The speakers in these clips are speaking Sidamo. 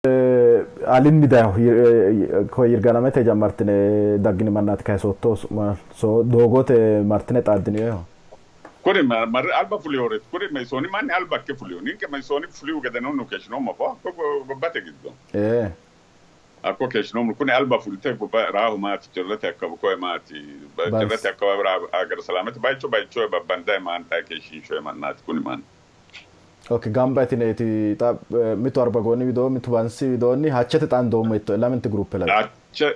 Alinni dayo ko Yirgalamete jammartine daggini mannaati kayisootto su'ma so doogote martine xaaddiniweho. Kuri marre alba fuliyoreeti. Kuri Meisooni manni alba ikke fuliyo. Ninke Meisooni fuliyu gedenoonni keeshshinoommo fo gobbate giddo. Hakko keeshshinoommo. Kuni alba fulte gobba raahu maati cirrete akkabu koye maati cirrete akkawaawira hagere selaamete bayicho bayicho babbandayi maantayi keeshshiinshoye mannaati kuni manni. Okay, gamba yitineeti xa mitu Arbagooni widoo mitu Bansi widoonni Hachete xaandoommo yitto lamenti groupe lado. Hache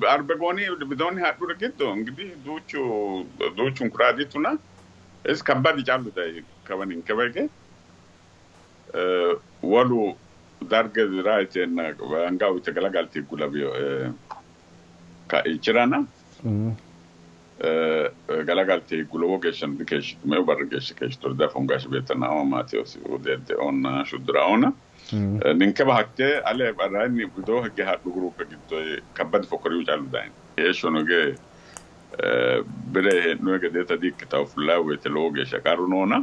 Arbagooni widoonni hadhuri giddo እንግዲህ duuchu duuchunku raadituna isi kabbadi callu dayi kawa ninkewa hige wolu darge raayiteenna anga uyite galagalte higgu lawiyo kaichirana galagalte higgu lowo geeshshano dikeeshshitu meu barri geeshsha keeshshitu diafoommo gaashshe beettanna ama Maatewoosi Udeeddeoonna Shudduraoona ninkewa hakkee ale rayinni widoo higge hadhu guruuppe giddo kabbadi fokkoriyu callu dayino heeshshono hige bire hee'noyi gedeeta di''ikkitawo fullayi woyite lowo geeshsha qarru noona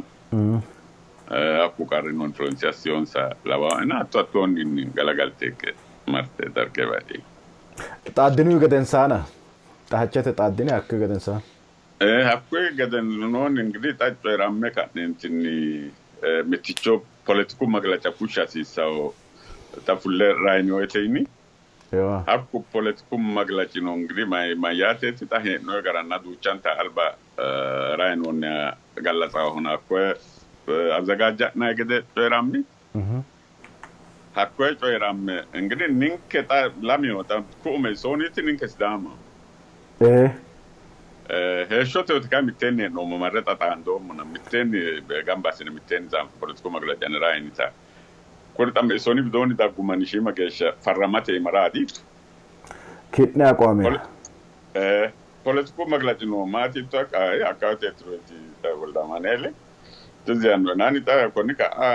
hakku qarrino influensi assiyonsa lawaena hatto hattoonni galagalte higge marte dargewa e'ino. Xaaddinihu gedensaana xa Hachete xaaddine hakkuyi gedensaana. Hakkuyi gedenoonni እንግዲህ xa coyi'ramme ka'neentinni mitticho poletiku maglaca fushsha hasiissawo xa fulle rayini woyite yini. Hakku poletiku maglacino እንግዲህ mayyateeti xa hee'noyi garanna duuchanta alba rayinoonniha gallatsawohona hakkoye azzagaajja'nayi gede coyi'rammi. Hakkoye coyi'ramme እንግዲህ ninke xa lameho xa ku'u Meisooniiti ninke Sidaamaho. Heeshshote woyte kayi mitteenni hee'noommo marre xa xaandoommona mitteenni gamba assine mitteenni tsaanfe poletiku maglaca rayinita. Kuri xa Meisooni widoonni daggu manni shiima geeshsha farramate iima raadiitu. Ki'ne aqwaamira. Poletiku maglacino maati yitto akkawateetirooti Woldamaaneeli ትዝ ያለው ናኒ xa konni ka'a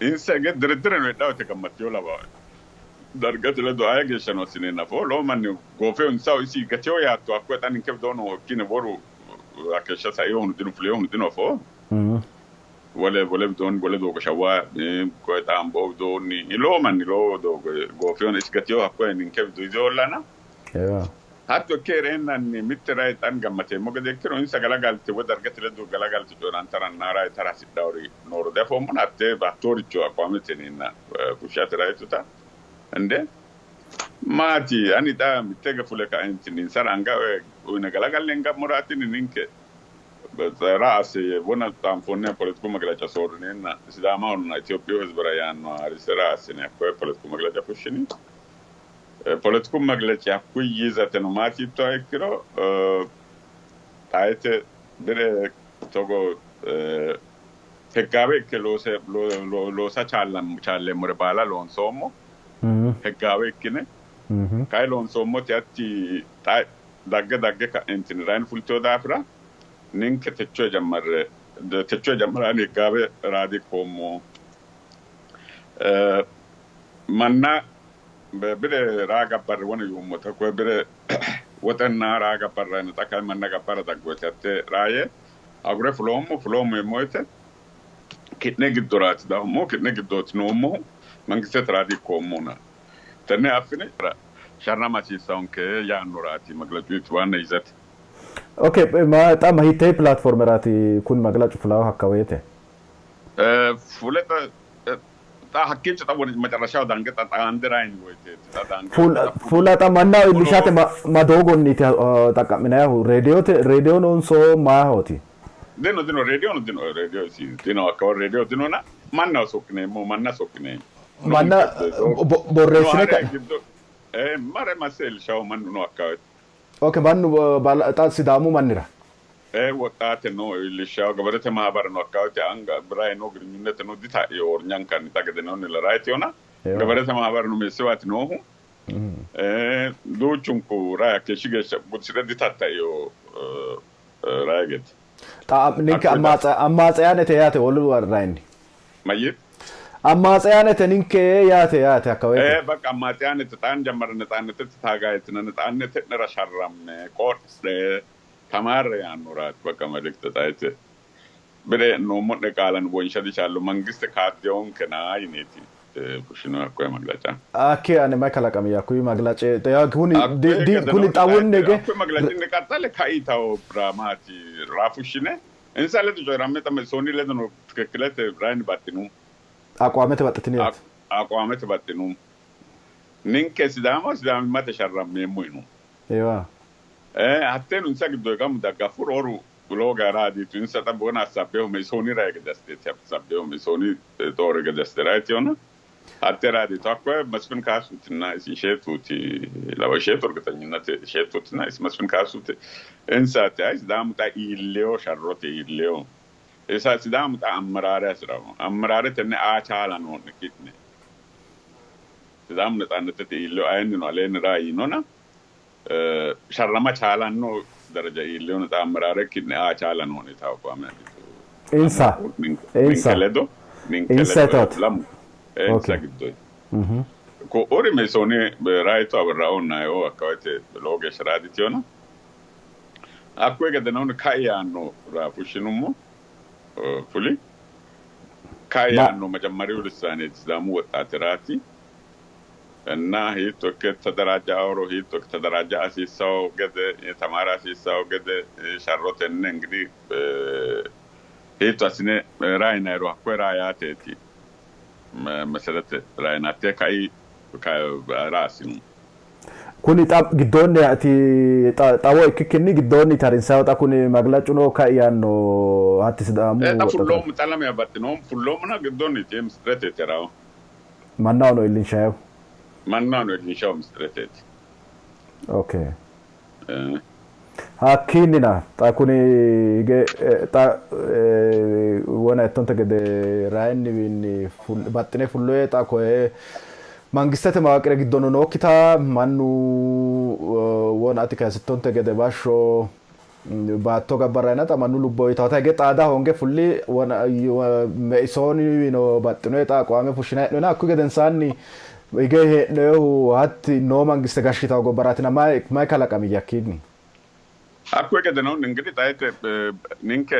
insa hige diriddire no heedhawote gammatteyo lawae. Dargate ledo aye geeshshano assineenna afoo lowo manni goofeyo insaho isi gateyo yaatto hakkoye xa ninke widoonni hokkine woru hakkeeshsha sainohuno dino fuleyohuno dino afoo. Wole wole widoonni wole doogo shawwa koye xaambo widoonni lowo manni lowo doogo goofeyona isi gateyo hakkoye ninke wido yizeyollana. Hatto ikke hee'reennanni mitte rayi xan gammateemmo gede ikkiro insa galagalte woy dargate ledo galagalte coyi'rantaranna rayitara hasidhawori nooro diafoommona hattee hattooricho aqwaamete yineenna fushshate rayituta inde maati ani xa mitte hige fule kaentinni insara anga uyine galagalle hingammoraatini ninke ra asse yee wona xaanfoonniha poletiku maglaca soorrineenna Sidaamahonna Itophiyu hizbira yaannoha harise ra assine hakkoye poletiku maglaca fushshini. Poletiku magleci hakkuyi yizateno maati yittoha ikkiro xaayete bire togo heggaawe ikke loosa chaalleemmore baala loonsoommo heggaawe ikkine kayi loonsoommoti hatti xa dagge dagge ka'entinni rayini fultino daafira ninke techo jammarre techo jammarani heggaawe raadi ikkoommo manna bire raa gabbarre wona yuummota koye bire woxenna raa gabbarrayino xa kayi manna gabbara daggoyte hatte raaye agure fuloommo fuloommo yeemmo woyte ki'ne giddoraati dawummo ki'ne giddooti noommohu mangistete raadi ikkoommona tenne affine sharrama hasiissawonke yaannoraati maglacuyti waanna yizate. Okay, ma xa ma hiittee platformeraati kun maglacu fulawo hakka woyte? Fule xa hakkiicho xa macarashaho dange xa xaande rayini woyteeti xa dange Fuula xa mannaho iillishate ma doogonniiti xaqqa'minayihu? Reediyote reediyo noonso maahooti? Dino dino reediyono dino reediyo dino hakkawa reediyo dinona mannaho soqqineemmo manna soqqineemmo. Manna borreessine giddo mare masse iillishaho mannu no hakkawa. Okay, mannu xa Sidaamu mannira. Woxxaate no iillishshaho gabarete maabara no akkawate anga rayi no ግንኙነት no dita'e ornyankanni xa gedenoonni la rayiteyona gabarete maabara no meessiwaati noohu duuchunku rayi hakkeeshshi geeshsha gudisire ditatta'eyo rayi gede. Xa ninke ammaatsayaanete yaate wolu rayinni. Mayyit? Ammaatsiyaanete ninke yaate yaate hakka woyte. በቃ አማጽያንete xaan jammare ነጻነትete taagaayitina ነጻነte'nera sharramme qodhe tamaarre yaannoraati በቃ መልእክት xayite bire noommo'ne qaalan wonsha dichaallo mangiste kaaddeyonkena yineeti Fushshino hakkoye maglaca. Akki ane may kalaqami yakkuyi maglace kuni Hakkoye kuni gedenoonni xawunni xaate hige hakkoye maglacinni qaxxale kaitawo ramaati raafushshine insa ledo coyi'ramme xa Mesooni ledo no ትክክለት ራይን baxxinu aqwaamete baxxitino yaate. aqwaamete baxxinu ninke Sidaama Sidaamimmate sharrammeemmo yinu. Eewa. Hatteenu insa giddo gamu daggafu rooru lowo geya raadiitu insa xa bona assabbeehu Mesooni ray gede assiteeti assabbeehu Mesooni xoore gede assite rayitiyona hatte raadiitu hakkoye መስፍን ካሱትና isi isheetuuti lawa isheetu እርግጠኝነት isheetuutina isi መስፍን ካሱti insaati ay Sidaamu xa iilleyo sharrote iilleyo isa Sidaamu xa ammaraare hasirawo ammaraare tenne aa chaala noonni ki'ne Sidaamu ነጻነትete iilleyo ayinnino aleenni raa yiinona sharrama chaalanno daraja iilleyo xa ammaraare ki'ne aa chaala noonni tawo qoame Insa ninke insa ledo ninke insa ledo yitaate. lamu insa Okay. giddo Ko ori Mesooni rayito abarraonna eo akkawete lowo geeshsha raaditiyona hakkuyi gedenoonni kai yaanno raa fushshinummo fuli kai Ma yaanno መጀመሪያው ልሳኔ Sidaamu ወጣትራቲ እና hiitto ikke ተደራጃ hiitto ikke ተደራጃ hasiissawo gede tamaara hasiissawo gede sharrotenne እንግዲህ hiitto assine raayinayiro hakkoye raa yaateeti መሰረት raayinattee kai raa assinu. Kuni xa giddoonni ati xawo ikkikkinni giddoonni tarinsayo xa kuni maglacuno kai yaanno hatti Sidaamu Xa woxxatira fulloommu xa lamewa baxxinoommo fullommuna giddoonniiti misireteeti rawo mannahono iillinshayehu. mannahono iillinshawo misireteeti. Okay. Hakkiinnina xa kuni hige xa wona ettonte gede rayinniwiinni baxxine fulloye xa koye mangistete mawaaqire giddono nookkita mannu wona ati kayisittonte gede bashsho baatto gabbarrayina xa mannu lubbo uyitaata hige xaada hoonge fulli wona Meisooniwiino baxxinoye xa aqwaame fushshina hee'noyina hakkuyi gedensaanni hige hee'noyehu hatti noo mangiste gashshitawo gobbaraatina mayi kalaqami hakkiinni? Hakkuyi gedenoonni እንግዲህ xaayite ninke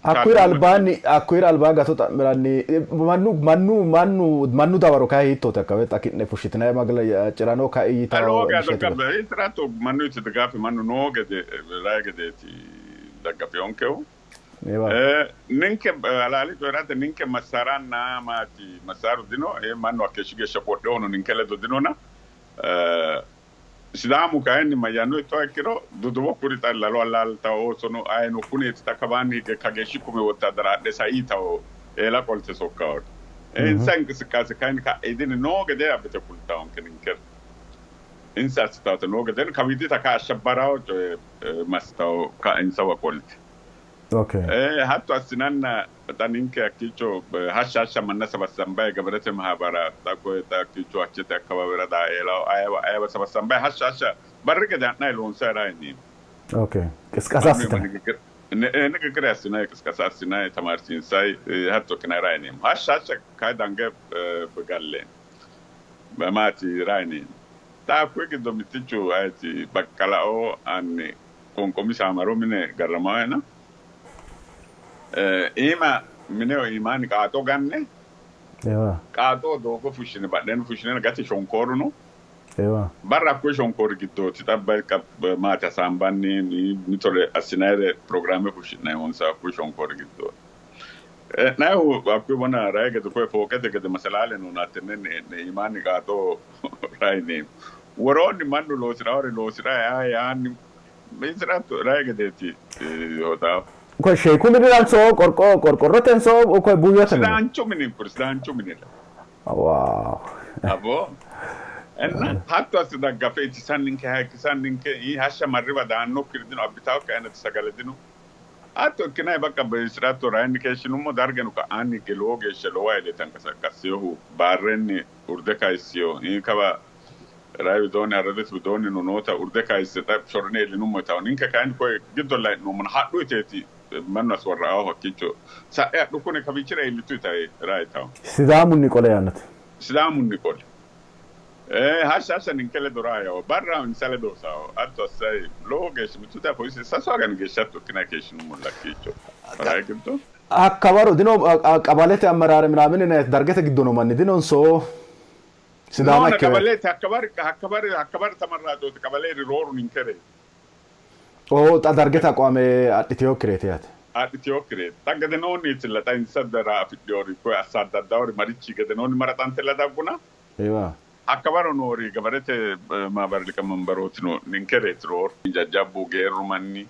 Hakkuyira chaalloommo albaanni hakkuyira albaanni gato xa'miranni mannu mannu mannu mannu dawaro kayi hiittoote hakka xa ki'ne fushshitinay magla cirano kai Lowo yitawo geya initiative daggaffe itirato mannu itti daggafe mannu noo gede rayi gedeeti daggafeyonkehu. Ewa. Ninke halaali coyi'rate ninke massaranna maati massaaru dino mannu hakkeeshshi geeshsha qodhehono ninke ledo dinona Sidaamu kayinni mayyaanno ittoha ikkiro duduwo kuri xa lalo allaaltawo oosono ayino kuneeti ta kawaanni hige kageeshshi kume wottadara adhe saiitawo eela qolte sokkawo insa እንቅስቃሴ kayinni ka'idini noo gede abbite kultawonke ninkera insa assitawote noo gede kawiidita ka ashabbarawo coye massitawo ka insawa qolte. Okay. Hatto assinanna xa ninke hakkiicho hashsha hashsha manna sabassanbayi gabarete mahabara xa koye xa hakkiicho achete akkabawera daaeelawo ayewa ayewa sabassanbayi hashsha hashsha barri gede ha'nayi loonsayi rayineemmo. Okay. Qisqasa Mannu assitine. ንግግር assinayi qisqasa assinayi tamaarsiinsayi hatto ikkinayi rayineemmo. Hashsha hashsha kayi dange galleemmo. Maati rayineemmo. Xa hakkuyi giddo mittichu ayeti Baqqalao anni qonqomi saamaro mine garramawoena iima mineho iimaanni qaaxo ganne Ewa. qaaxo doogo fushshine badheenni fushshine gati shonkooru no Ewa. barra hakkuyi shonkoori giddooti xa maati hasaambanni mitore assinayire pirogiraame fushshi'nayi honsa hakkuyi shonkoori giddooti. Nayihu hakkuyi wona rayi gede koye fooqete gede masalaale noona hattennenni hee'ne iimaanni qaaxo rayineemmo. Woroonni mannu loosirawore loosirayi yaanni isira rayi gedeeti hoxaahu. Koye sheeku miniranso qorqo qorqorrotenso koye buuyyote mine? Sidaanchu mini kuri sidaanchu minira. Wow. Abo እና hatto asse daggafe itisanninke hayikkisanninke hashsha marriwa daannokkiri dino abbitawokki ayinati sagale dino hatto ikkinayi bakka siratto rayinni keeshshinummo dargeno ka'aanni higge lowo geeshsha lowo hayile tanqasaqqassiyohu baarrenni urde kayisiyo kawa rayi widoonni harrerete widoonni no noota urde kayisse xa shorrine iillinummo yitawo ninke kayinni koye giddo layi'nommona hadhu yiteeti mannu aswarra'aho hakkiicho sa'e hadhu kune kawiichira iillitu yitayi rayi yitawo. Sidaamunni qole yaannote. Sidaamunni qole hashsha hashsha ninke ledo raayawo barra insa ledo hosawo hatto assayi lowo geeshsha mittu daafo sasu agani geeshsha hatto ikkinayi keeshshinummo lakkiicho rayi giddo. Hakkawaro dino qabalete ammeraare ምናምን dargete giddo noo manni dinonso Sidaama Noona ikkewe. Qabalete hakkabari tamarraaxooti qabale rooru ninkere. Oo xa dargete aqwaame adhiteyokkireeti yaate. Adhiteyokkireeti. Xa gedenoonniitilla xa insa dara afidheyori koye assaaddaddawori marichi gedenoonni maraxantella dagguna. Eewa. Hakkawaro noori gabarete maabari liqamambarootino ninkereeti rooru. Jajjabbu geerru manni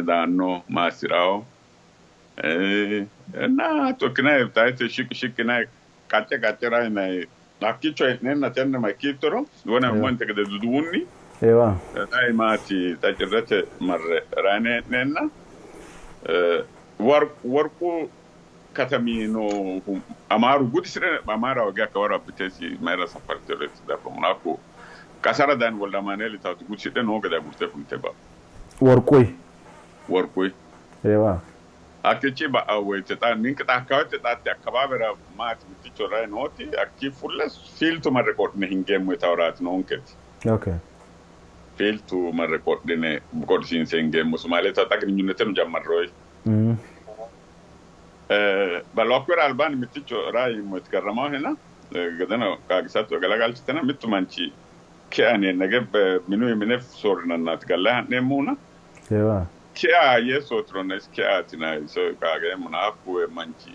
daanno maassi'rawo. እና hatto ikkinayi tayiite shiqqi shiqqi yinayi qacce qaccera yinayi hakkiicho hee'neenna tenne ma ikkittoro wona umonte gede duduwunni Eewa. Xayi maati xa Cirrete marre rayine hee'neenna Worqu katami noohu Amaaru gudisire Amaaraho hige hakkawaro abbitesi mayira safartinoreeti diafoommo. Hakku qasara dayino Wolde Amanueeli taawoti gudisidhe noo gede agurte fulte ba'u. Worquyi. Worquyi. Eewa. Hakkiichi ba'anno woyte xa ninke xa hakkawoyte xa hatte akkawaawera maati mitticho rayi nooti hakkii fulle fiiltu marre qodhine hingeemmo yitawo raati noonketi. Okay. Fiiltu marre qodhine qodhisiinse hingeemmo Sumaalete xa ginyunneteno jammarroyi. Ballo hakkuyira albaanni mitticho rayi yiimmoeti garramaho gedeno qaagisatto galagalchitena mittu manchi ki'ani nage minu mine soorrinannaati gallayi ha'neemmohuna. Eewa. Ki'a yeesootironna isi ki'aatina iso qaageemmona hakku manchi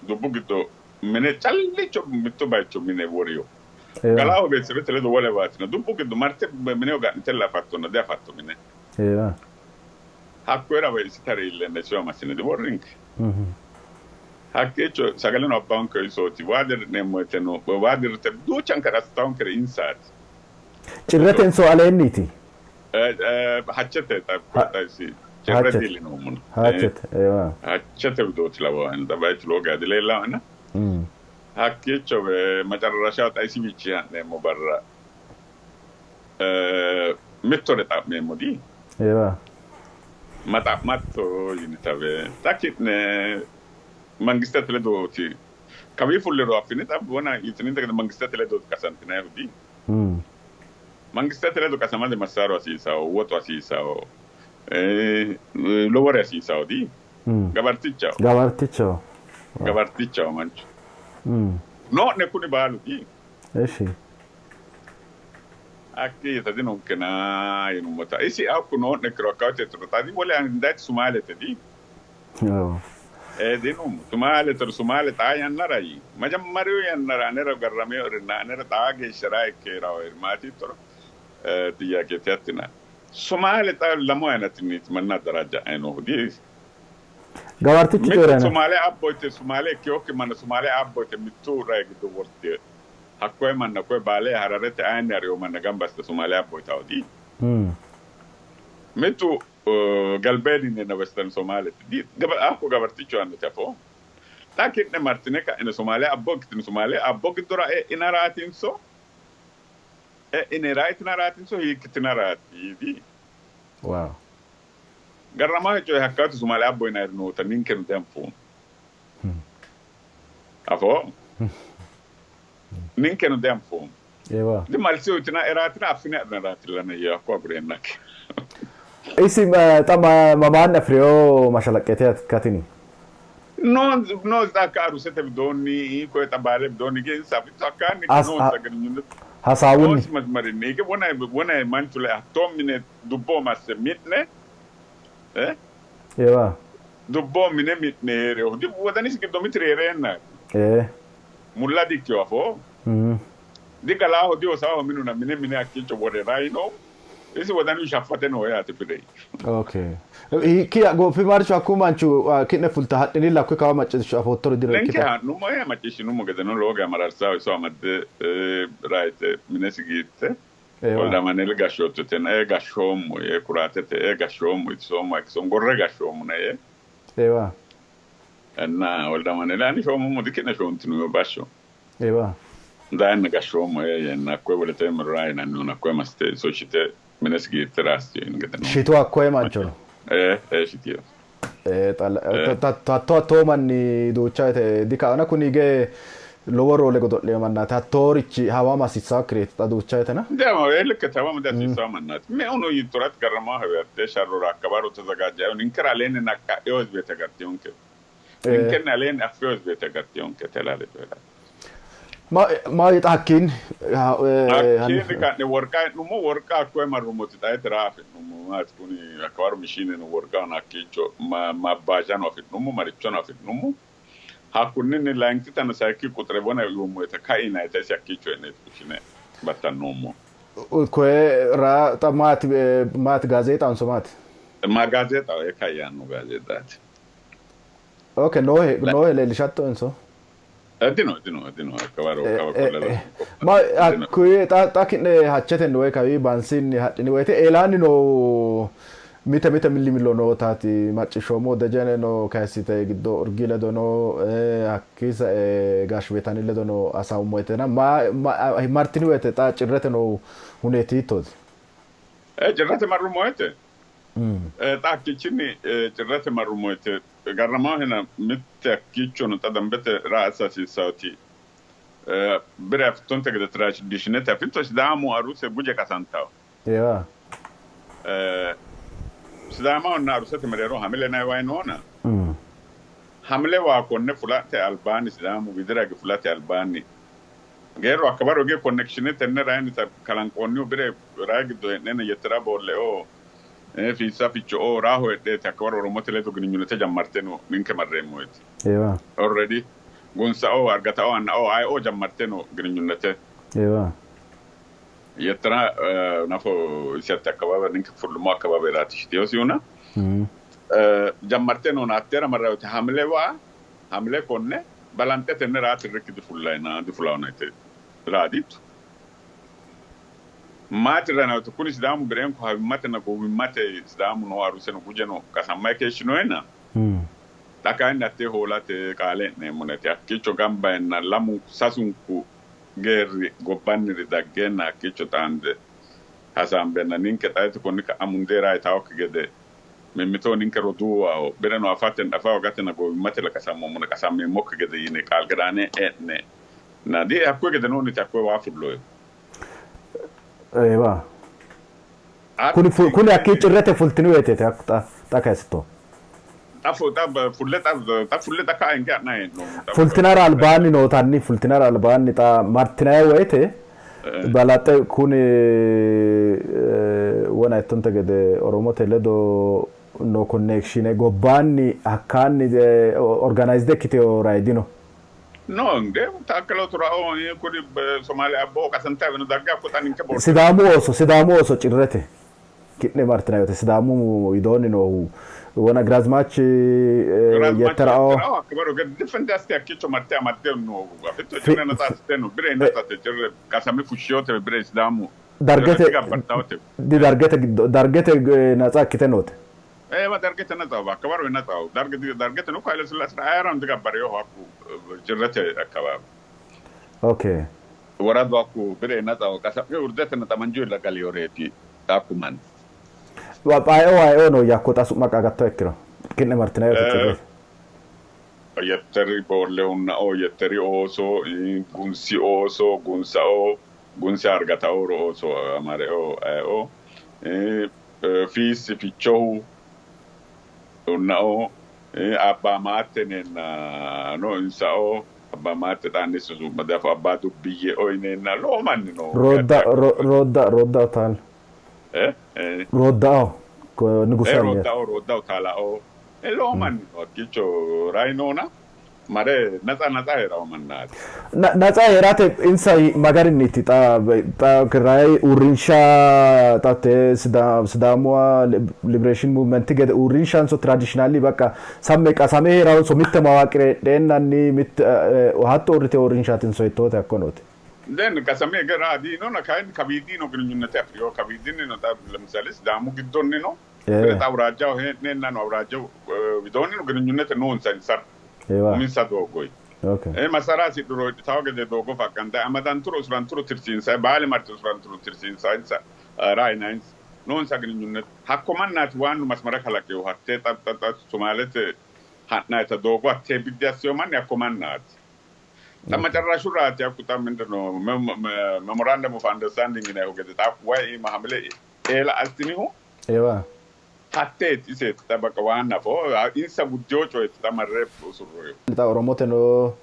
dubbu giddo mine callicho mitto bayicho mine woriyo. Eewa. Galaaho beetesebete ledo wolewaatina dubbu giddo marte mineho ga'nitella afattonna diafatto mine. Eewa. Hakkuyira isi tari iilleenna isiwa massine diworrinke. Hakkiicho sagaleno abbaanke isooti waa dirri'neemmo woyteno waa dirrite duuchankare assitaankere insaati. Cirretenso aleenniiti? Hachete xaisi Cirre diilinoommona. Hachete. Eewa. Hachete widooti lawaanna xa bayichu lowo geya dileellaoena. Hakkiicho macarrashaho xa isiwiichi ha'neemmo barra mittore xa'meemmo di. Eewa. Ma xa'matto yinitawe xa ki'ne mangistete ledooti kawii fulliro affini xa wona yitininte gede mangistete ledooti qasantinannihu di. Mangistete ledo qasamate massaaru hasiisawo, woxu hasiisawo, lowore hasiisawo di. Gabartichaho. Gabartichaho. Gabartichaho manchu. Noo'ne kuni baalu di. Eshi. Hakki yita dinonkena yinummota isi hakku noo'ne ikkiro hakkawote tiro xaadi wole andayiti Sumaalete di. Ee dinummo Sumaalete Sumaale xaa yannara yii. Majammariyu yannara anera garraminoerinna anera xaa geeshsha rayi ikke hee'raoeri maati yittoro xiyyaaqeeti hattina. Sumaale xa lamu ayinatinniiti manna addaraajja'anni noohu di. Gawartichu Mittu coyi'ranno. Sumaale abbo yite Sumaale ikkinokki manna Sumaale abbo yite mittu rayi giddo worte hakkoye manna koye Baale Hararete ayinni hariyo manna gamba assite Sumaale abbo yitawo di. Mittu Galbeeni yineenna Western Somaalete di. Hakku gabartichu yaannote afoo. Xa ki'ne martine ka'ine Sumaale abbo ikkitine Sumaale abbo giddora e'inaraatinso e'inera itinaraatinso hiikkitinaraati di. Wow. Garramaho coyi hakkaati Sumaale abbo yinayiri noota ninkeno dianfoommo. Afoo? Ninkeno dianfoommo. Eewa. Di malsi uyitina eraatina affine adhinaraatillana yee hakko agureennake. Isi xa mamaanni afi'reyo mashalaqqeete katini? No no xa hakka Arusete widoonni koye xa Baale widoonni hige insa afitto hakkaanni As- noonsa garinyunnete Hasaawunni. noosi masmarinni hige wona wona manchu lae hattoo mine dubboho masse mi'ne Eewa. Dubboho mine mi'ne hee'rinohu di wodanisi giddo mitiri hee'reenna Ee. mulla dikkino afoo. Di galaaho di hosaaho minuna mine mine hakkiicho wore raino. Isi wodanu shaffate noo yaate fide. Okay. Hiikki goofimarchu hakku manchu ki'ne fulta hadhinilla hakkuyi kawa macciishsho afoottori dino Ninke ikkita. ha'nummo ee macciishshinummo gedeno lowo geya mararsawo iso amadde rayite minesi giirte Eewa. Wolde gashshoottotenna ee gashshoommo yee kuraatete ee gashshoommo itisoommo hayikisoommo gorre gashshoommona yee Eewa. እና Wolde Amanueli ani shoomummo diki'ne shoontinu bashsho. Eewa. Dayenna gashshoommo yee yeenna hakkoye woleteemmero raa yinannihuna hakkoye massite iso shite minesi giirte raasti yini gedeno. Shitu hakkoye manchono. Ee ee shitino. Hatto hattoo manni duucha woyte dikaona kuni hige lowo roole godo'lino mannaati hattoorichi hawama hasiissaakkireeti xa duucha woytena. Deama likkete hawama dihasiissawo mannaati. Meuno yittoraati garramaho hawe hattee sharrora akkabaro tezagajjayo ninkera aleenni naqqa'eyo hizibete agarteyonke. Ninkenni aleenni affeyo hizbeeti agarteyonke halaale coyi'rate. Maa xa hakkiinni? Hakkiinni ka'ne worqa e'nummo, worqa hakkoye marrummoti xaete raa afi'nummo. Maati kuni hakkawaro mishiineno worqano hakkiicho mabbaazhano afi'nummo, marichono afi'nummo. Hakkunninni layinkitano sayikki quxire wona yuummo yite kai yinayita isi hakkiicho hee'neeti fushshine battannoommo. Koye raa xa maati maati gaazeexaanso maati? Ma gaazeexaho ee kai yaanno gaazeexaati. Okay, noohe noohe leellishattoenso? Dino dino dino hakkawaro kawa qolle Ma hakkuyi xa xa ki'ne hachetenni woy kawi Bansinni hadhini woyte eelaanni noo mite mite millimillo nootaati macciishshoommo. Dejene no kayissite giddo Urgi ledo no, hakkii sae Gaashshu Beetani ledo no hasaawummo woytena ma martini woyte xa Cirrete noo huneeti hiittooti? Cirrete marrummo woyte xa hakkiichinni Cirrete marrummo woyte garramaahena mitte hakkiichono xa dambete raa assa hasiissaati. Bire afittonte gede tradishinete afitto Sidaamu aruse guje qasantawo. Eewa. Sidaamahonna arusete mereero hamile yinanni wayi noona. Hamile waa konne fulate albaanni Sidaamu widira hige fulate albaanni geerru hakka waro hige connectione tenne rayinni kalanqoonnihu bire rayi giddo hee'neenna Yettera Boolleoo Fiissa Fichooo raaho heedheeti hakka waro Oromote ledo gininyunete jammarte no ninke marreemmo woyte. Eewa. Already Gunsaoo Argataoo Annaoo ayeoo jammarte no gininyunete. Eewa. Yettera nafo isi hatte akkabaabera ninke fullummo akkabaaberaati shiteosihuna jammarte noona hattera marra woyte hamile waa hamile konne balanxe tenne raa tirrikki difullayna difulawona yite raaditu. Maati rana woyte kuni Sidaamu bireenku hawimmatenna gowwimmate Sidaamu noo aruseno gujeno qasammay keeshshinoena xa kayinni hattee hoolate qaale e'neemmona yite hakkiicho gamba yeenna lamunku sasunku geerri gobbanniri daggeenna hakkiicho xaande hasaambenna ninke xaete konni ka'a mundee raayitaawokki gede mimmitoho ninke roduuwaho bireno afatenna afa hogatena gowwimmate qasammommona qasammeemmokki gede yine qaalqidaane e'ne na di hakkuyi gedenoonniti hakkoye waa fulloyo. Eewa. Kuni kuni hakkii Cirrete fultini woyteeti hakku xa xa kayisitto. Xa xa fulle xa xa fulle xa ka'a hinge ha'nanni hee'noommo. Fultinara albaanni nootanni fultinara albaanni xa martinanni woyte balaxxe kuni wona ittonte gede Oromote ledo no connection gobbaanni hakkaanni organized ikkiteyo rayi dino. No እንዴ ታከለው ቱራኦ kuni Somaale abbo qasante avino dagge hakko xa ninke borsa. Sidaamu ooso Sidaamu ooso Cirrete ki'ne martinanni woyte Sidaamu widoonni noohu wona Giraazmaach Yetterao Hakkabaro different asti hakkiicho marte amadde noohu afitto Cirre natsa assite no bire natsate Cirre qasame fushshiyote bire Sidaamu Dargete gabbartawote. Di Dargete giddo Dargete natsa ikkite noote. Eewa Dargete natsaho hakkabaro natsaho Dargete Dargete no Haile Sillaasera ayerano digabbareyoho hakku Cirrete akkawawe. Okay. Woradu hakku bire natsaho qasame urdete xamanju illa galiyoreeti hakku manni. Ayeoo ayeoo no yakko xa su'ma qaagattoha ikkiro ki'ne martinanni woyte Cirrete. Yetteri Boollehunna''oo Yetteri ooso Gunsi ooso Gunsa'oo Gunsi Argataooro ooso Amareoo ayeoo Fiissi Fichohu unna'oo Abbaa Maatte yineenna no insa'oo Abbaa Maatte xaannissu su'ma diafo Abbaa Dubbiyye'oo yineenna lowo manni no. Roodda Roodda Roodda Taal Rooddao Niguse Anniya. Rooddao Rooddao Taalao lowo manni no hakkiicho rainoona mare natsa natsa hee'rawo mannaati. Natsa hee'rate insa ma garinniiti xa xa rayi uurrinsha xa te Sidaamuwa Liberation Movement gede uurrinshanso traditionally bakka samme qasame hee'rawonso mitte mawaaqire heedheennanni mitte hatto uurrite uurrinshaatinso hiittoote hakko nooti? Then qasame gara diinona kayinni kawiidino ግንኙነት አፍሪዮ kawiidinni no xa ለምሳሌ Sidaamu giddonni no xa awuraajjaho hee'neenna no awuraajjaho widoonni no ግንኙነት noonsa insara uminsa doogoyi. Masara hasidhuro hidhitawo gede doogo faqqantayi amadanturo usuranturo tirsiinsayi baali marte usuranturo tirsiinsayi raayinayinsa noonsa ግንኙነት hakko mannaati waannu masmara kalaqehu hattee xa xa xa Somaalete ha'nayita doogo hattee biddi asseyo manni hakko mannaati. Xa macarrashu raati hakku xa mindino memorandum of understanding yinayihu gede xa hakku wayi iima hamile eela assinihu Eewa. Hatteeti iseeti xa baqa waannafo insa guddeo coyeeti xa marre usurroyihu. Xa Oromoteno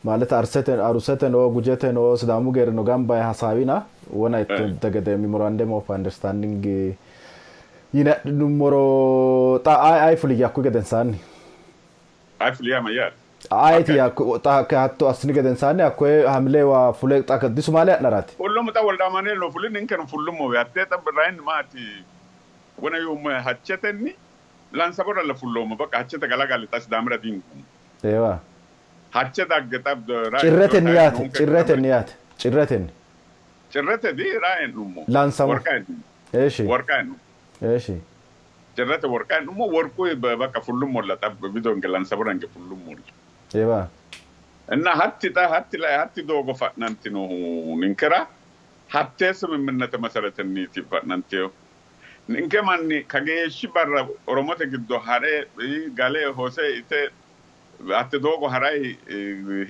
ማለት Arsete Aruseteno Gujeteno Sidaamu geerrino gamba yee hasaawina wona ittonte gede memorandum of understanding yine adhinummoro xa ayi ayi fuli hakkuyi gedensaanni? Ayi fuli yaa mayyaate? Ayeti xa hatto assini gedensaanni hakkoye Hamilewa fule xa di Sumaale ha'naraati? Fullummo xa Wolde Amaanueelino fuli ninkeno fullummowe hattee xa Rayinni maati wona yuummohe Hachetenni Lansaboralla fulloommo baqa Hachete galagalle xa Sidaamira dihingummo. Eewa. Hache dagge xa Cirretenni yaate Cirretenni yaate Cirretenni. Cirrete di raa e'nummo. Lansamo. Worqa e'nummo. Eshi. Worqa e'nummo. Eshi. Cirrete worqa e'nummo worqu baqa fullummolla xa wido hinge Lansabora hinge fullummolla. Eewa. Inna hatti xa hatti lai hatti doogo fa'nantinohu ninkera hattee sumimminnete maseretenniiti fa'nantinohu. Ninke manni kageeshshi barra Oromote giddo ha're gale hose ite hatte doogo ha'ray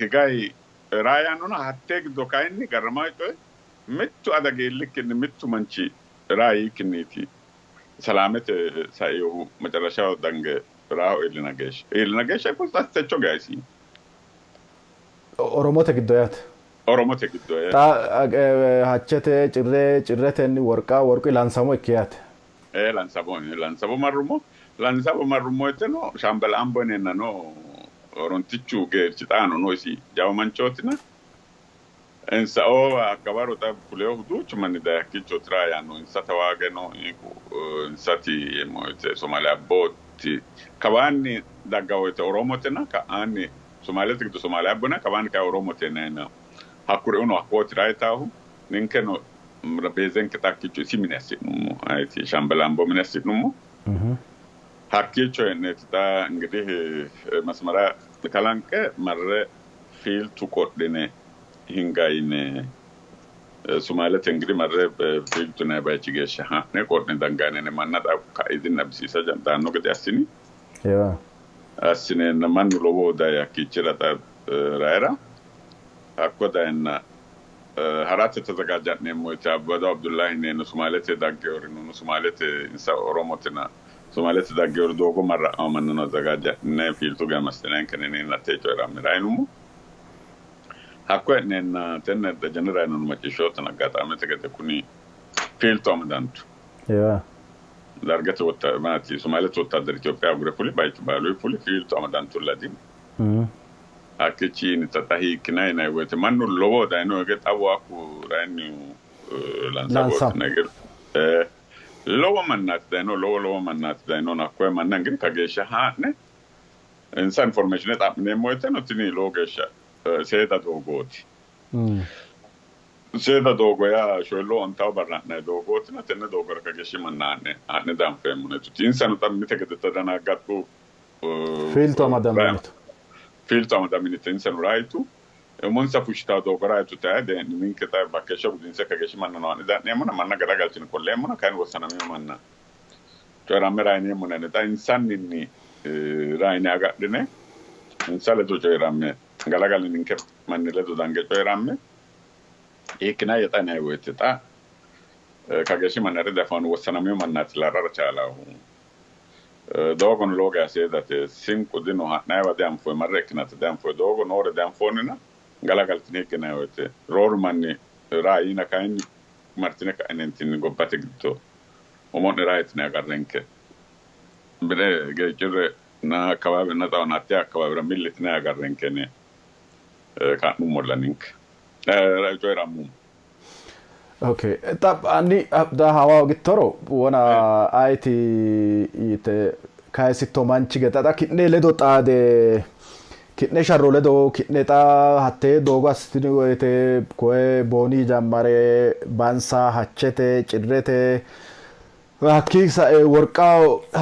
higay raa yaannona hattee giddo kayinni garramayo coyi mittu adagi iillikkinni mittu manchi raa yiikkinniiti salaamete sainohu macarashaho dange raaho iillina geeshsha. Iillina geeshsha techo geya isi. Oromote giddo yaate. Oromote giddo yaate. Xa Hachete Cirre Cirretenni Worqa Worqu Lansamo ikki yaate. Ee Lansamo Lansamo marrummo Lansamo marrummo yiteno Shaambel Ambo yineenna no Orontichu geerchi xaano no isi jawa manchootina insa oo hakkawaro xa fuleyohu duuchu manni daye hakkiicho tira yaanno insa tawaage no insati yeemmo woyte Somaale abbooti kawaanni dagga woyte Oromotena ka'aanni Somaalete giddo Somaale abbona kawaanni kayi Oromote yinayna hakkuriuno hakkooti rayitaahu ninkeno beezenke xa hakkiicho isi mine assi'nummo ayeti Shaambel Ambo mine assi'nummo hakkiicho hee'neeti xa ingidihi masmara kalanqe marre fiiltu qodhine hingayine Sumaalete ingidihi marre fiiltu yinanni bayichi geeshsha ha'ne qodhine dangayine manna xa kaidinna bisiisa daanno gede assini. Assineenna mannu lowohu dayi hakkiichira xa rayira hakko dayenna harate tezegajja'neemmo yite Abbado Abdullahi yineenna Sumaalete daggeyorino Sumaalete insa Oromotena Sumaalete daggeori doogo marra'awo mannano azzagaajja'ne fiiltu geya massitinanke neneenna hattee coyi'ramme rayinummo. Hakko hee'neenna tenne Dejene rayinono macciishshootana aggaxaamete gede kuni fiiltu amadantu. Dargete maati Sumaalete wottaaddari Itophiya agure fuli bayichu baaluyi fuli fiiltu amadantulla dini. Hakkiichi xa hiikkinanni yinanni woyte mannu lowo dayino hige xawu hakku rayinnihu Lansabooti nageri lowo mannaati dayino lowo lowo mannaati dayino hakkoye manna ingidihi kageeshsha haa'ne insa informatione xa'mineemmo woyteno tini lowo geeshsha seeda doogooti. Seeda doogo yaa shoyilloo ontawo barra ha'nanni doogootina tenne doogora kageeshshi manna haa'ne ha'ne danfeemmo yituti. Insano xa mite gede tadanaaggadhu Fiiltu amadaminitu. Fiiltu amadaminitu insano rayitu. Umonsa fushshitawo doogo rayitu tayi dee'ni ninke xa bakkeeshsha gudinse kageeshshi mannano haa'ne da'neemmona manna galagalchine qolleemmona kayinni wossanamino manna coyi'ramme rayineemmona yine xa insanninni rayine agadhine insa ledo coyi'ramme galagalle ninke manni ledo dange coyi'ramme hiikkinayya xa yinanni woyte xa kageeshshi manni hare diafanno wossanamino mannaati la'rara chaalahu. Doogono lowo geya seedate, sinqu dino, ha'nayiwa dianfoyi, marre ikkinata dianfoyi, doogo noore dianfoonnina galagaltine higginanni woyte rooru manni raayina kayinni martine ka'inentinni gobbate giddo umo'ne raayitine agarrenke bire Geecirre na akkawaawinna xawo hatte akkawaawira milli yitine agarrenke yine ka'nummolla ninke coyi'rammummo. Okay. Xa anni da hawa gittoro wona ayeti yite kayisitto manchi gede xa ki'ne ledo xaade ki'ne sharro ledo ki'ne xa hattee doogo assitini woyte koye booni jammare bansa hachete cirrete hakkii sae worqa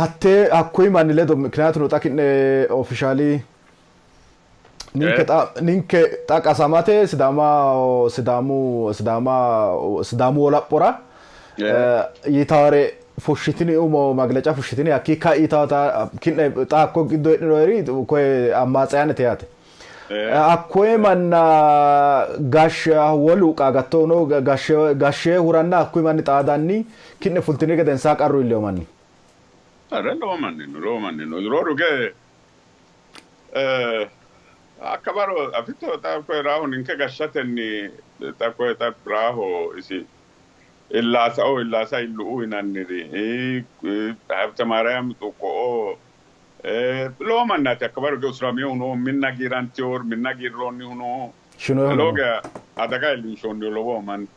hattee hakkuyi manni ledo mikinaatuno xa ki'ne ofishaali Ninke xa ninke xa qasamate Sidaama Sidaamu Sidaama Sidaamu wolaphora yitaare fushshitini umo magleca fushshitini hakkii kai yitaata ki'ne xa hakko giddo heedhinoyeri koye ammaatsiyaanete yaate. Hakkoye manna gashshe wolu qaagattono gashshe gashshe huranna hakkuyi manni xaadanni ki'ne fultini gedensaa qarru iilleyo manni. ኧረ lowo manni no, lowo manni no. Rooru ge akkabaro afitto xa koye raaho ninke gashshatenni xa koye xa raaho isi illaasao illaasa illu'u yinanniri Habte Maariyam xuqqo'o lowo mannaati akkabaro ge usuraminohu no, minna giirantiyor minna giirroonnihu no, Shinoyihu lowo no. geya adaga iillinshoonnihu lowo manni.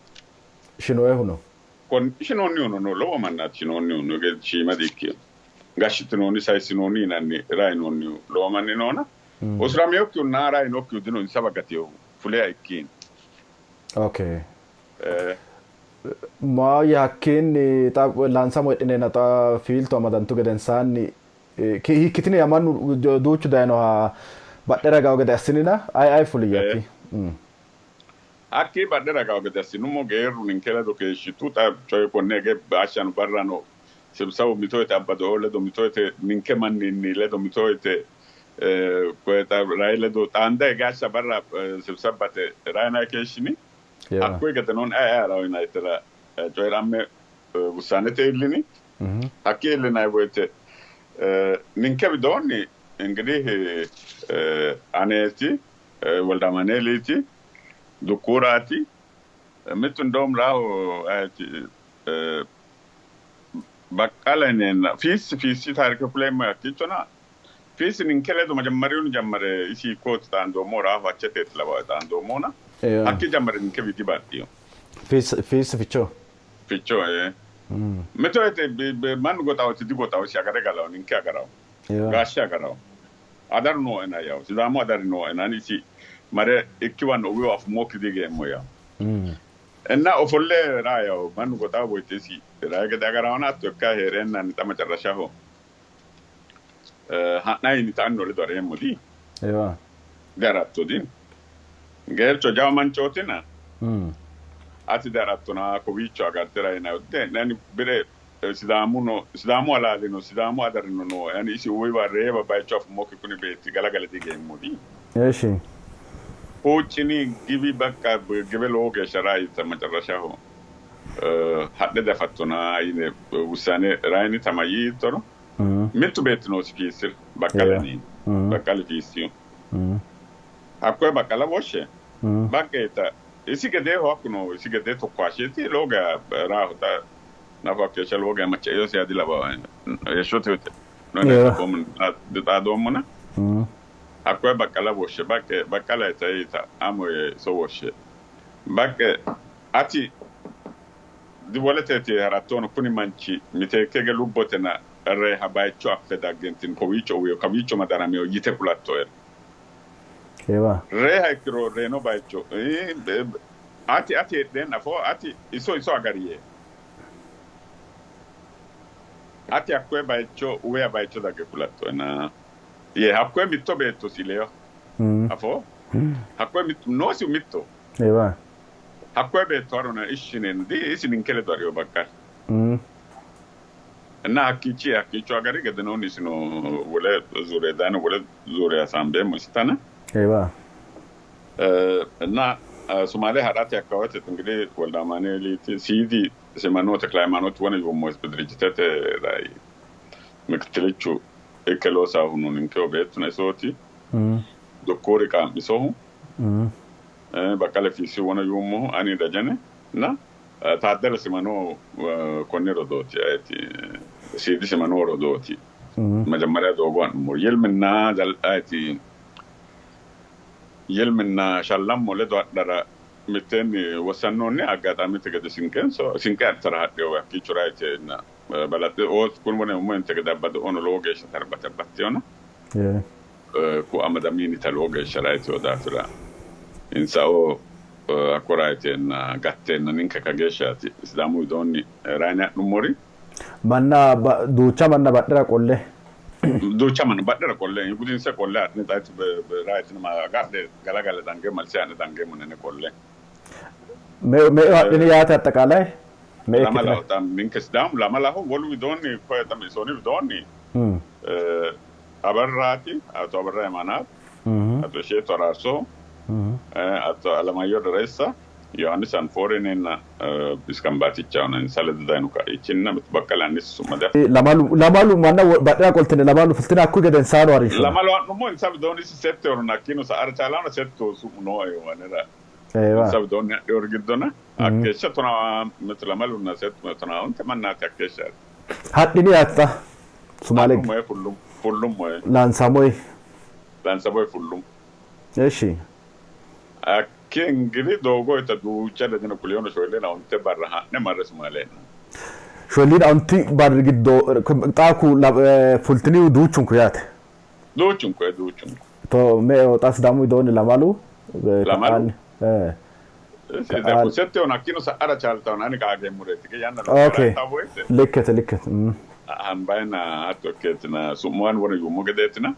Shinoyihu no. Shinoonnihuno no, lowo mannaati shinoonnihu no, shiima dikkino. Gashshitinoonni sayissinoonni yinanni rayinoonnihu lowo manni noona. Usuraminokkihunna rayinokkihu dino, insawa gatinohu fuliha ikkino. Okay. Maahoyye hakkiinni xa Laansamo heedhineenna xa fiilto amadantu gedensaanni hiikkitini ya mannu duuchu dayinoha badhera higawo gede assinina ayi ayi fuliyya hakkii? Hakkii badhera higawo gede assinummo, geerru ninke ledo keeshshitu. Xa coye konne hige hashshano barrano sibsawu mito woyte Abbado'oo ledo, mito woyte ninke manninni ledo, mito woyte koye xa Rayi ledo xaanda hige hashsha barra sibsabbate rayinanni keeshshini. Hakkuyi gedenoonni ayi ayi ha'rawo yinayitera coyi'ramme wussaanete iillini. Hakkii iillinanni woyte ninke widoonni ingidihi aneeti, Woldamaaneeliiti, Dukkuuraati, mittu indoom raaho ayeti Baqqala yineenna Fiissi Fiissi taarike kuleemmo hakkiichona Fiissi ninke ledo majammariyunni jammare isi hiikkooti xaandoommohu raaho Acheteeti lawae xaandoommohuna hakkii jammare ninke widi baxxino. Fiissi Ficho. Ficho ee. Mito woyte mannu goxawoti digoxawo isi agare galawo ninke agarawo gaashshe agarawo adaru nooena yawo Sidaamu adari nooena ani isi mare ikkiwanno uwiwa afummokki dihigeemmo yawo. Inna ofolle raa yawo mannu goxawo woyte isi raa gede agarawona hatto ikkayi hee'reennanni xa macarrashaho ha'nayi yinita anino ledo hareemmo di diharatto di geercho jawa manchootina ati diharattona kowiicho agarte raa yinayi dee'ni ani bire Sidaamu no Sidaamu halaalino Sidaamu adarino no ani isi uwiwa reewa bayicho afummokki kuni beetti galagale dihigeemmo di. Eshi. Huuccini giwi baqqa giwe lowo geeshsha raa yita macarrashaho hadhe dafattona yine wussaane raayini tama yiittoro mittu beetti noosi fiissira Baqqala yinanni Baqqali fiissiyo hakkoye Baqqala woshshe baqqe yita isi gedeeho hakkuno isi gedee tokkoasheeti lowo geya raaho xa nafa hakkeeshsha lowo geya maccaiyosiha dilawae heeshshote woyte dixaadoommona Hakkoye Baqqala woshshe, Baqqe, Baqqala yita yiita, amo yee iso woshshe. Baqqe, ati diwoleteeti harattono kuni manchi miteekke hige lubbotena reha bayicho affe daggentinni kowiicho uwino, kawiicho madaramino yite kulattoera. Eewa. Reha ikkiro reyino bayicho ati ati heedheenna afoo ati iso iso agari yee. Ati hakkoye bayicho uwiha bayicho dagge kulattoena. Yee hakkoye mitto beettosi ileyo afoo hakkoye mittu noosihu mitto Ewa. hakkoye beetto harona ishinen di isi ninke ledo hariyo baqqar እና hakkiichi hakkiicho agari gedenoonni isino wole zuuriya dayino wole zuuriya hasaambeemmo isitana Ewa. እና ሶማሌ ha'rate አካባቢ እንግዲህ ወልደ አማኑኤል ሲዲ ሲመኖ ተክለ ሃይማኖት ወነ yoommo ህዝብ ድርጅተte ላይ ምክትልchu ikke loosaahuno ninkeho beettu isooti Dukkuuri Qaa'misohu Baqqala Fiissihu wona yuummohu ani Dajane na Taaddele Simano konni rodooti ayeti Siidi Simano rodooti መጀመሪያ doogo ha'nummoro Yilminna ayeti Yilminna Shallammo ledo hadhara mitteenni wossannoonni aggaxaamete gede sinqenso sinqe adhitara hadhino hakkiicho rayiteenna balaxxe kun wone umoyinte gede abbado ono lowo geeshsha tarbate abbatteyona ku amadamiinita lowo geeshsha rayiteyo daafira insao hakko rayiteenna gatteenna ninke kageeshshaati Sidaamu widoonni rayine ha'nummori. Manna duucha manna badhera qolle. Duucha manna badhera qolle gudinse qolle ha'ne rayitino agadhe galagale dange malse ha'ne dangeemmo nene qolle. Meu hadhini yaate axxaqaalay? Me'e ikkitine? Lamalaho xa ninke Sidaamu lamalaho wolu widoonni koye xa Misooni widoonni Abarraati Ato Abarra Hemaanaat Ato Isheetu Araarsoho Ato Alamayyo Deressa Yohaannis Anfooreenna Iskambaatichaho insa ledo dayino kaichinna mittu Baqqala annisi su'ma diafi. Lamalu lamalu manna badhera qoltine lamalu fultine hakkuyi gedensaano harinsho. Lamalu ha'nummo insa widoonni isi settehorona hakkiino sa'ara chaalano settu su'mu nooe anera. Eewa. Insa widoonni hadhewori giddona hakkeeshsha tonaa mitu lamalunna settu 19 mannaati hakkeeshshaati. Hadhini yaate xa Sumaale Ha'nummo ee fullum fullummo ee Laansamoyi. Laansamoyi fullummo. Eshi. Hakki ingili doogo ita duucha ledino kuliyono shoolena onte barra ha'ne marre Sumaale e'nummo. Shoolina onti barri giddo xa ku fultinihu duuchunku yaate. Duuchunku ee duuchunku. To me''eho xa Sidaamu widoonni lamalu Lamalu. ka'aanni ka'aanni. Settehona hakkiino sa'ara chaaltahona ani qaageemmoreeti ge yanna Okay. lowo woyte Likkete likkete. hambayina hatto ikkeetina su'muwan wona yuummo gedeetina.